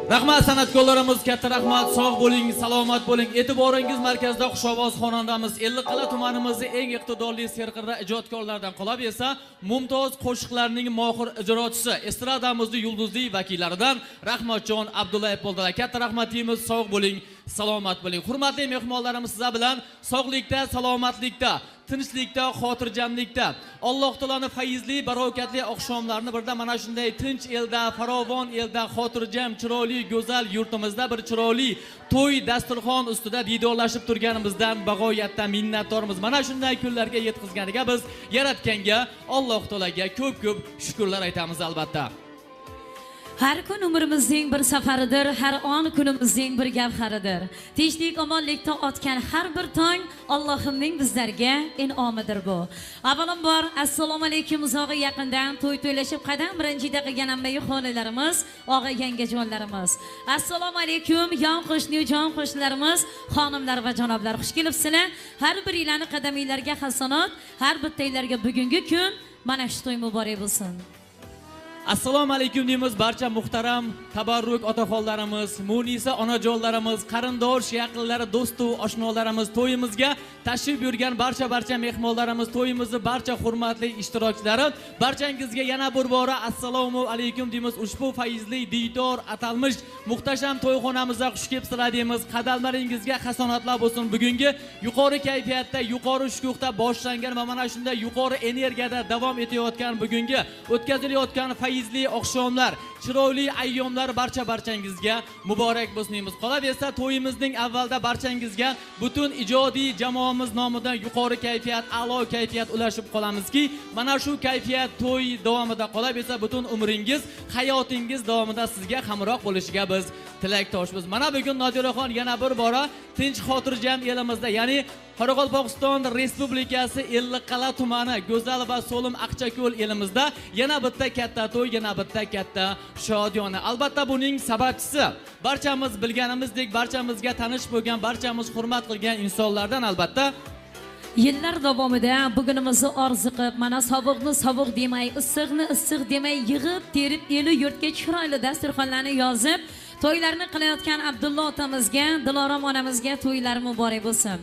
Rahmat san'atkorlarimiz, katta rahmat. Sog' bo'ling, salomat bo'ling. E'tiboringiz markazida xushovoz xonandamiz Ellikqal'a tumanimizning eng iqtidorli serqirra ijodkorlaridan, qolaversa mumtoz qo'shiqlarning mohir ijrochisi, estradamizning yulduzli vakillaridan Rahmatjon Abdullayev bo'ldilar. Katta rahmat deymiz, sog' bo'ling, salomat bo'ling. Hurmatli mehmonlarimiz, sizlar bilan sog'likda, salomatlikda, tinchlikda, xotirjamlikda Alloh taoloning fayzli, barokatli oqshomlarini birda mana shunday tinch elda, farovon elda, xotirjam, chiroyli, go'zal yurtimizda bir chiroyli to'y dasturxon ustida diydorlashib turganimizdan bag'oyatda minnatdormiz. Mana shunday kunlarga yetkazganiga biz yaratganga, Alloh taologa ko'p-ko'p shukrlar aytamiz albatta. Har kun umrimizning bir safaridir, har on kunimizning bir gavharidir. Tinchlik, omonlikda otgan har bir tong Allohimning bizlarga in'omidir bu. Avvalambor assalomu alaykum uzog'i yaqindan to'y to'ylashib qadam birinchida qilgan hammayi xonalarimiz, og'a yangajonlarimiz. Assalomu alaykum yon qo'shni, jon qo'shnilarimiz, xonimlar va janoblar, xush kelibsizlar. Har biringlarning qadaminglarga hasanot, har bittanglarga bugungi kun mana shu to'y muborak bo'lsin. Assalomu alaykum deymiz barcha muhtaram tabarruk otaxonlarimiz, munisa onajonlarimiz, qarindosh yaqinlari, do'st va oshnolarimiz, to'yimizga tashrif buyurgan barcha mehmonlarimiz, to'yimizni barcha hurmatli ishtirokchilari, barchangizga yana bir bora assalomu alaykum deymiz. Ushbu fayzli diydor atalmish muhtasham to'yxonamizga xush kelibsizlar deymiz. Qadamlaringizga hasonatlar bo'lsin. Bugungi yuqori kayfiyatda, yuqori shukuhda boshlangan va mana shunday yuqori energiyada davom etayotgan bugungi o'tkazilayotgan fayzli oqshomlar, chiroyli ayyomlar barcha barchangizga muborak bo'lsin deymiz. Qolaversa to'yimizning avvalda barchangizga butun ijodiy jamoamiz nomidan yuqori kayfiyat, a'lo kayfiyat ulashib qolamizki, mana shu kayfiyat to'y davomida, qolaversa butun umringiz, hayotingiz davomida sizga hamroh bo'lishiga biz tilakdoshmiz. Mana bugun Nodiraxon yana bir bora tinch xotirjam elimizda, ya'ni Qoraqalpog'iston Respublikasi Ellikqal'a tumani go'zal va so'lim Aqchako'l elimizda yana bitta katta to'y, yana bitta katta shodiyona. Albatta buning sababchisi barchamiz bilganimizdek, barchamizga tanish bo'lgan, barchamiz hurmat qilgan insonlardan albatta. Yillar davomida bugunimizni orzu qilib, mana sovuqni sovuq demay, issiqni issiq demay yig'ib, terib, eli yurtga chiroyli dasturxonlarni yozib, to'ylarni qilayotgan Abdulla otamizga, Dilorom onamizga to'ylar muborak bo'lsin.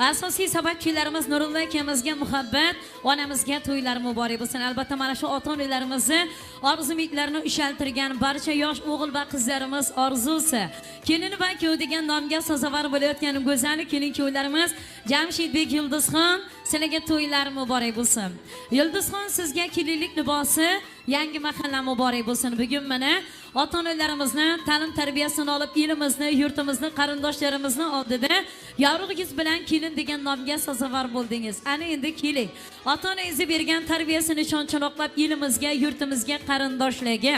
Asosiy sababchilarimiz Nurullo akamizga muhabbat, onamizga to'ylar muborak bo'lsin. Albatta mana shu ota-onalarimizni orzu-umidlarini ushaltirgan barcha yosh o'g'il va qizlarimiz orzusi, kelin va kuyov degan nomga sazovor bo'layotgan go'zal kelin-kuyovlarimiz Jamshidbek, Yulduzxon, sizlarga to'ylar muborak bo'lsin. Yulduzxon, sizga kelinlik libosi, yangi mahalla muborak bo'lsin. Bugun mana ota-onalarimizni ta'lim tarbiyasini olib, elimizni, yurtimizni, qarindoshlarimizni oldida yorug' yuz bilan kelin degan nomga sazovor bo'ldingiz. Ana endi keling. Ota-onangizni bergan tarbiyasini ishonchinoqlab elimizga, yurtimizga, qarindoshlarga,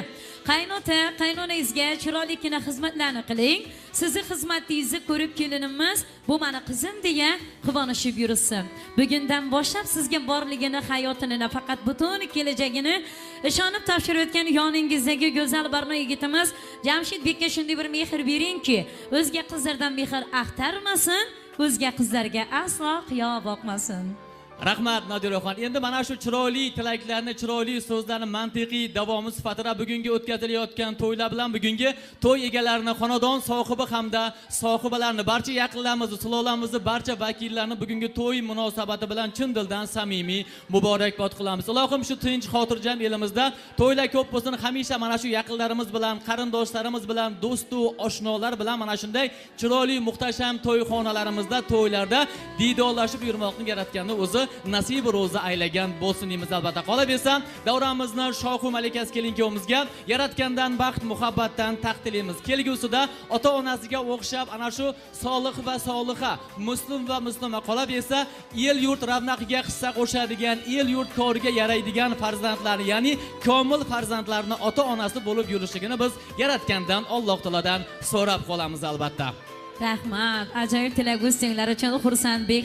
qaynota, qaynonangizga chiroylikina xizmatlarni qiling. Sizni xizmatingizni ko'rib kelinimiz bu meni qizim deya quvonishib yursin. Bugundan boshlab sizga borligini, hayotini, nafaqat butun kelajagini ishonib topshirayotgan yoningizdagi go'zal barno yigitimiz Jamshidbekka shunday bir mehr beringki, o'zga qizlardan mehr axtarmasin, o'zga qizlarga aslo qiyo boqmasin. Rahmat Nodiraxon. Endi mana shu chiroyli tilaklarni, chiroyli so'zlarni mantiqiy davomi sifatida bugungi o'tkazilayotgan to'ylar bilan bugungi to'y egalarini, xonadon sohibi hamda sohibalarni, barcha yaqinlarimizni, sulolamizni, barcha vakillarini bugungi to'y munosabati bilan chin dildan samimiy muborakbod qilamiz. Ilohim shu tinch, xotirjam elimizda to'ylar ko'p bo'lsin, hamisha mana shu yaqinlarimiz bilan, qarindoshlarimiz bilan, do'st va oshnolar bilan mana shunday chiroyli muhtasham to'yxonalarimizda, to'ylarda diydorlashib yurmoqni yaratganni o'zi nasib ro'za aylagan bo'lsin deymiz albatta. Qolaversa davramizni shohu malikasi kelin-kuyovimizga yaratgandan baxt, muhabbatdan taxt tilaymiz. Kelgusida ota-onasiga o'xshab ana shu solih va soliha, muslim va muslima, qolaversa el yurt ravnaqiga hissa qo'shadigan, el yurt koriga yaraydigan farzandlarni, ya'ni komil farzandlarni ota-onasi bo'lib yurishligini biz yaratgandan, Alloh taolodan so'rab qolamiz albatta. Rahmat. Ajoyib tilak o'zinglar uchun xursandbek.